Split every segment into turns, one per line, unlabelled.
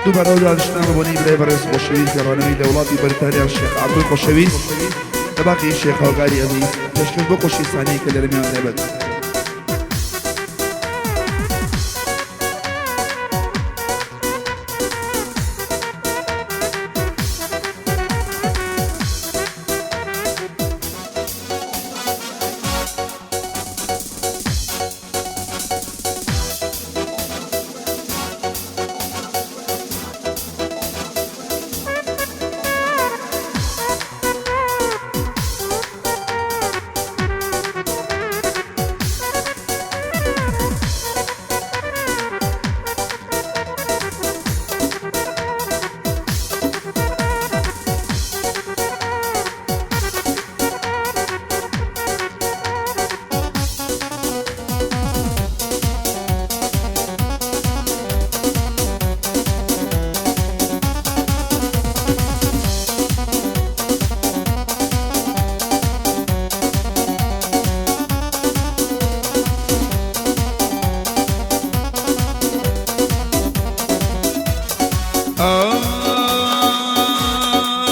دووبارە ئەو دانیشتنە بە بۆنەی برای بەڕێز خۆشەویست گەڕانەوەی لە وڵاتی بەریتانیا شێخ عەبدوی خۆشەویست لە باقی شێخ هاوکاری ئەزیز پێشکەش بۆ خۆشەویستانەی کە لێرە میوان تایبەت.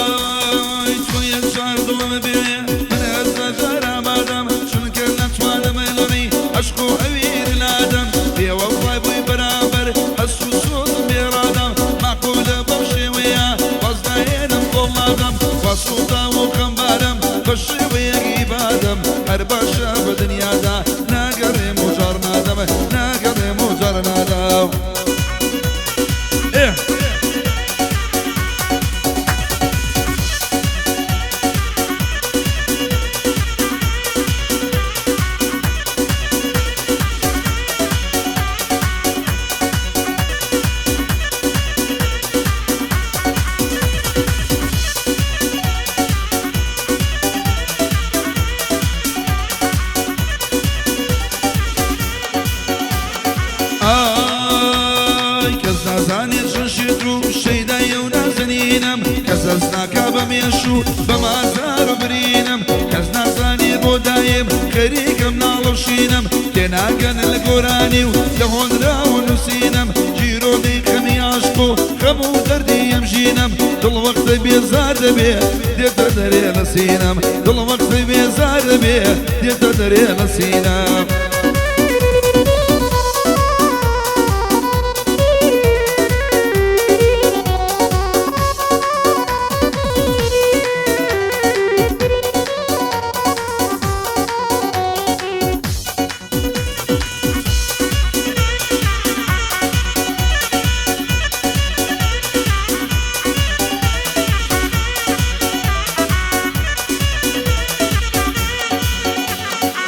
ئای تۆ یەکجار دڵم بێ من ئێستا جار ئامادەم چونکە نەتوانم لەڕێی عەشق و ئەوین لادەم بێوەفای بووی بەرامبەر هەست و سۆزم بێ ڕادەم مەعقولە بەم شێوەیە واز ناهێنم قۆڵ نادەم وا سووتاو و خەمبارم بە شێوەیەک ئیبادەم هەر باشە بە دنیادا ناگەڕێم و جاڕ نادەم ناگەڕێم و جاڕ نادەم. ئێ. ئای کەس نازانێت چەند شێت و شەیدایە و نازەنینم کەس هەست ناکا بە مێش و بە مازار و برینم کەس نازانێ بۆ دایم خەریکم ناڵە و شینم تێناگەن لە گۆرانی و لە هۆنراو و نووسینم گیرۆدەی خەمی عەشق و خەم و دەردی ئەم ژینم دڵ وەختێ بێزار دەبێ دێتە دەرێ لە سینەم دڵ وەختێ بێزار دەبێ دێتە دەرێ لە سینەم.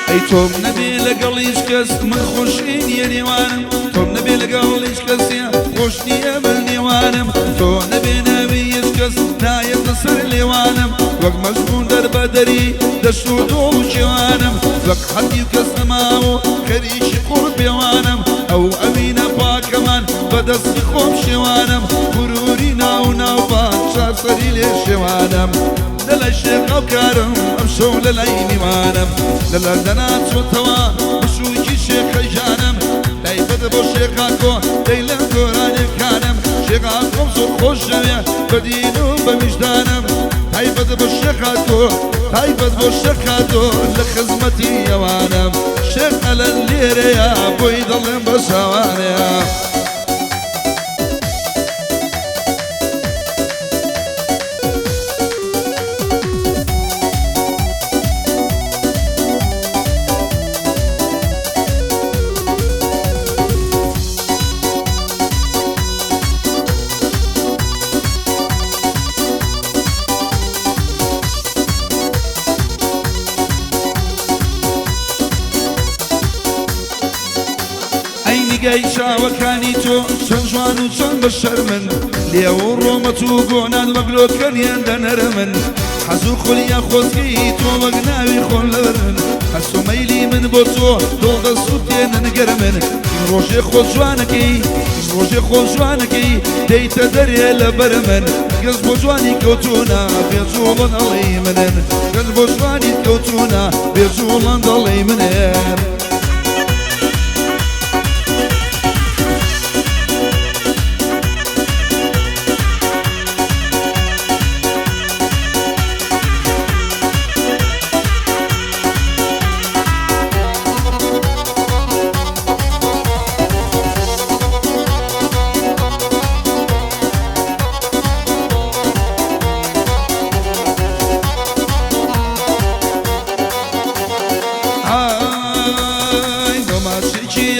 ئەی تۆم نەبێ لەگەڵ هیچ کەس من خۆشی نییە نێوانم تۆم نەبێ لەگەڵ هیچ کەسێ خۆش نییە من نێوانم تۆ نەبێ ناوی هیچ کەس نایەتە سەر لێوانم وەک مەجنون دەربەدەری دەشت و دۆڵ و کێوانم وەک حەتیو کەس نەماوە و خەریکی قوڕ پێوانم ئەو ئەوینە پاکەمان بە دەستی خۆم شێوانم غروری ناو ناوبان چارسەری لێ شێوانم لە لای شێخ هاوکارم ئەمشەو لە لای میوانم لە لەندەنا چۆتەوە بچووکی شێخە گیانم تایبەتە بۆ شێخ ئاکۆ دەیڵێم گۆرانیەکانم شێخ ئاکۆم زۆر خۆش دەوێ بە دین و بە ویژدانم تایبەتە بۆ شێخ ئاکۆ تایبەت بۆ شێخ ئاکۆ لە خزمەتی ئەوانم شێخ ئەلەن لێرەیە بۆی دەڵێم بە چاوانەیە. ئەی نیگای چاوەکانی تۆ چەند جوان و چەند بە شەرمن لێو و ڕۆمەت و گۆنان وەک لۆکەریان دەنەرمن حەز و خولیا خۆزگەی تۆ وەک ناوی خۆم لەبەرمن هەست و مەیلی من بۆ تۆ دڵ دەسووتێنن گەرمن ڕۆژێ خۆ جوانەکەی ڕۆژێ خۆ جوانەکەی دەیتە دەرێ لەبەر من گەز بۆ جوانی کەوتوونە بێجووڵن ئەڵێی منن گەز بۆ جوانی کەوتوونە بێجووڵن دەڵێی منن.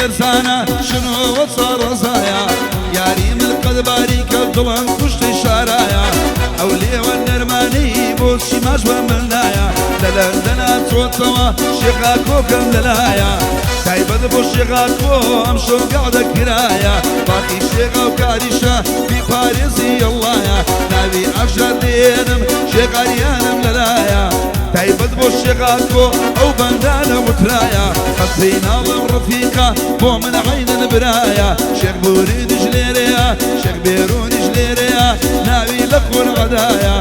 ئەرزانە شنۆوە چاڕەزایە یاری من قەد باریکە دڵم کوشتی شارایە ئەو لێوە نەرمانی بۆچی ماش بە منایە لە لەندەنا چۆتەوە شێخا کۆکەم لەلایە تایبەت بۆ شێخا کۆ ئەم شەو گەعدە کرایە باقی شێخا و کاریشە بیپارێزی ئەڵڵایە ناوی ئەفشار دێنم شێخاریانم لەلایە تایبەت بۆ شێخا کۆ ئەو بەندانە وترایە قەت ناڵم ڕەفیقە بۆ من عەینن برایە شێخ بوریدیش لێرەیە شێخ بێرونیش لێرەیە ناوی لە قورعەدایە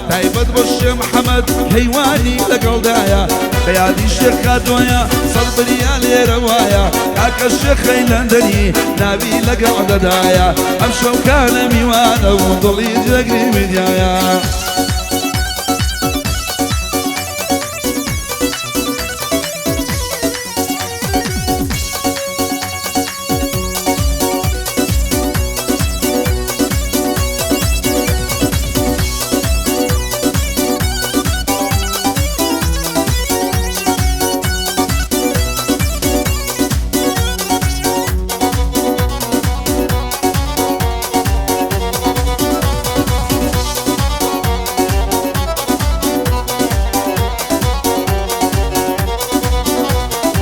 تایبەت بۆ شێخ محەمەد هەیوانی لەگەڵدایە بەیادی شێخ خاتۆیە سەد بریا لێرە وایە کاکە شێخەی لەندەنی ناوی لەگەڵ دەدایە ئەم شەوکانە میوانە و دڵی جێگری میدیایە.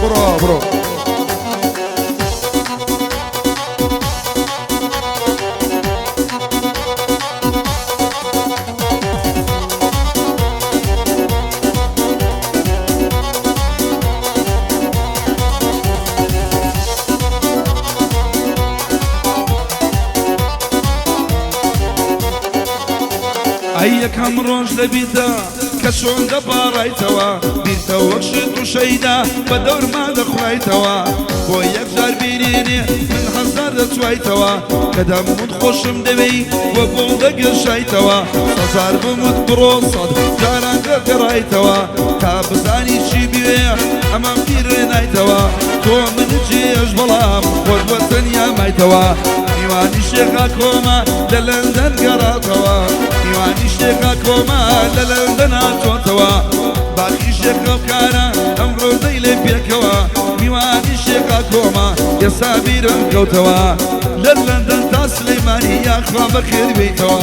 بڕۆ بڕۆ.
ئەی یەکەم ڕۆژ دەبیتە کە چۆن دەپاڕایتەوە بیرتە وەک شت و شەیدا بە دەورما دەخوایتەوە بۆ یەکجار بینێنێ من هەزار دەچوایتەوە کە دەموت خۆشم دەوێی وە گوڵ دەگەشایتەوە سەزار بموت بڕۆ سەد جاران دەگەڕایتەوە تا بزانی چی بوێ ئەمەم بیرێ نایتەوە تۆ من جێش بەڵام خۆت وە تەنیا مایتەوە میوانی شێخا کۆمە لە لەندەن گەڕاتەوە میوانی شێخا کۆمە لە لەندەن هاتۆتەوە باقی شێخە کارە ئەمڕۆ دەی لێ پێکەوە میوانی شێخا کۆمە ئێستا بیرم کەوتەوە لە لەندەن تا سلەیمانی یاخوا بەخێر بێیتەوە.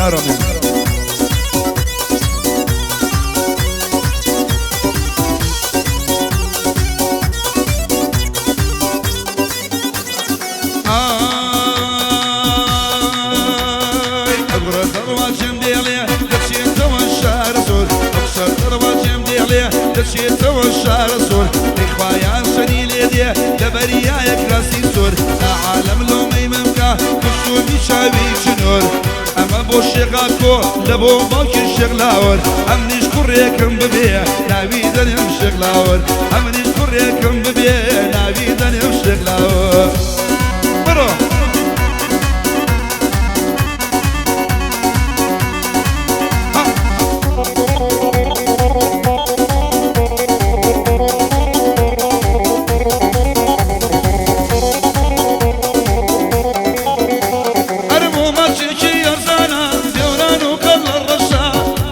نارۆ.
ئای ئەگوڕە دەڕواجم دێڵێ دەچێتەوە شارە زۆر ئەو دەڕواجم دێڵێ دەچێتەوە شارە زۆر ئەیخوایان شەنی لێ دێ لە بەریایە کراسی زۆر تا عالەم لۆمەی مەمکە کوشتومی چاوی چنۆر ئەمە بۆ شێخا کۆ لە بۆ باوکی شێخ لاوەر ئەمنیش کوڕێکم ببێ ناوی دەنێم شێخ لاوەر ئەمنیش کوڕێکم ببێ ناوی دەنێم شێخ لاوەر. بڕۆ. ئەربۆ ماچێکی ئەرزانە دێوران و کەڵە ڕەشە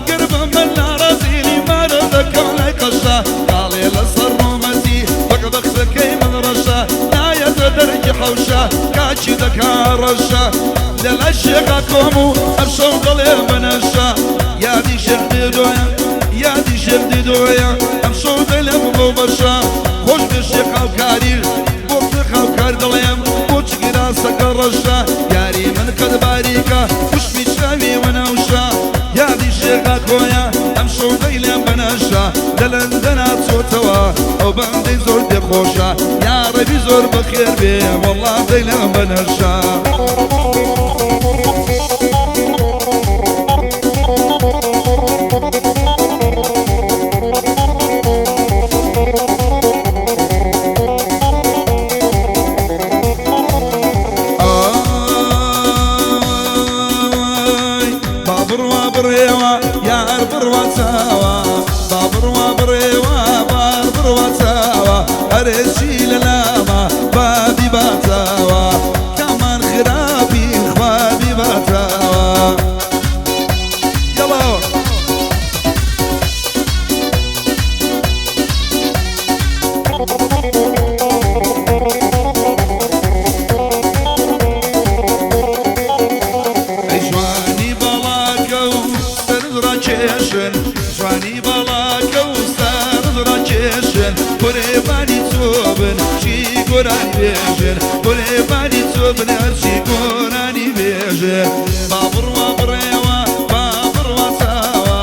گربە من ناڕازیلی مارە دەکەم لای قەشە کاڵێ لەسەر ڕۆمەتی وەک بەخسەکەی من ڕەشە نایەتە دەرکی حەوشە کاچی دەکا ڕەشە لە لای شێخا کۆم و ئەمشەو دەڵێ بەنەشە یادی شێخ دێدۆیە یادی شێخ دێدۆیە ئەمشەو دەلێم بۆ بەشە خۆش بێ شێخ هاوکاری بۆ شێخ هاوکار دەڵێم بۆ چ گراسەکە ڕەشە یاری من قەد باریکە خوشمی چاوی وەنەوشە یادی شێخا کۆیە ئەمشەو دەیلێم بەنەشە لە لەندەنا چۆتەوە ئەو بەندەی زۆر پێخۆشە یا ڕەبی زۆر بەخێر بێ وەڵا دەیلێم بەنەشە. گۆرانی بێژێن قوربانی تۆ بن هەرچی گۆرانی بێژێ با بڕوا بڕێوە با بڕوا تاوە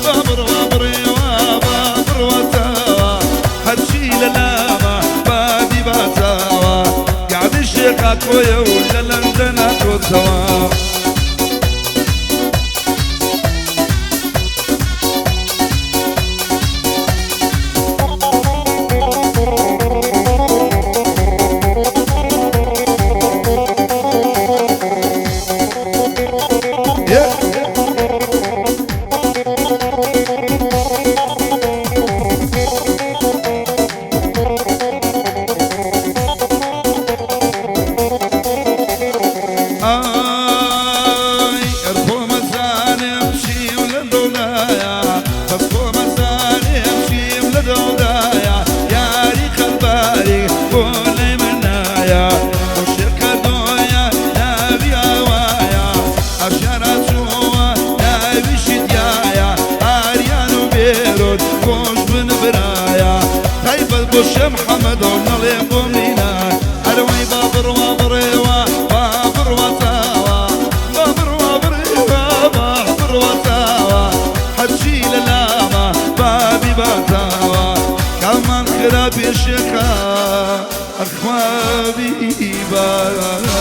با بڕوا بڕێوە با بڕوا تاوە هەرچی لە لاما با بیباتاوە گەعدی شێخا کۆیە و لە لەندەنا تۆتەوە. ئای ئەر خۆمەزانم چیم لە دڵدایە بەس خۆمەزانم چیم لە دڵدایە یاری قەلباری بۆ لای منایە خۆشێ کردۆیە ناوی ئاوایە ئەشارا چووە ناویشی دیایە ئاریان و بێرۆت خۆش بن برایە تایبەت بۆ شێ محەممەد و نەڵێم بۆ مینا ئەرەوەی با بڕوا بڕێوە با بڕوا تاوە با بڕوا بڕێوە با بڕوا تاوە هەرچی لە لاما با بیباتاوە کامان خراپی شێخا ئەخوا بیباتەوە.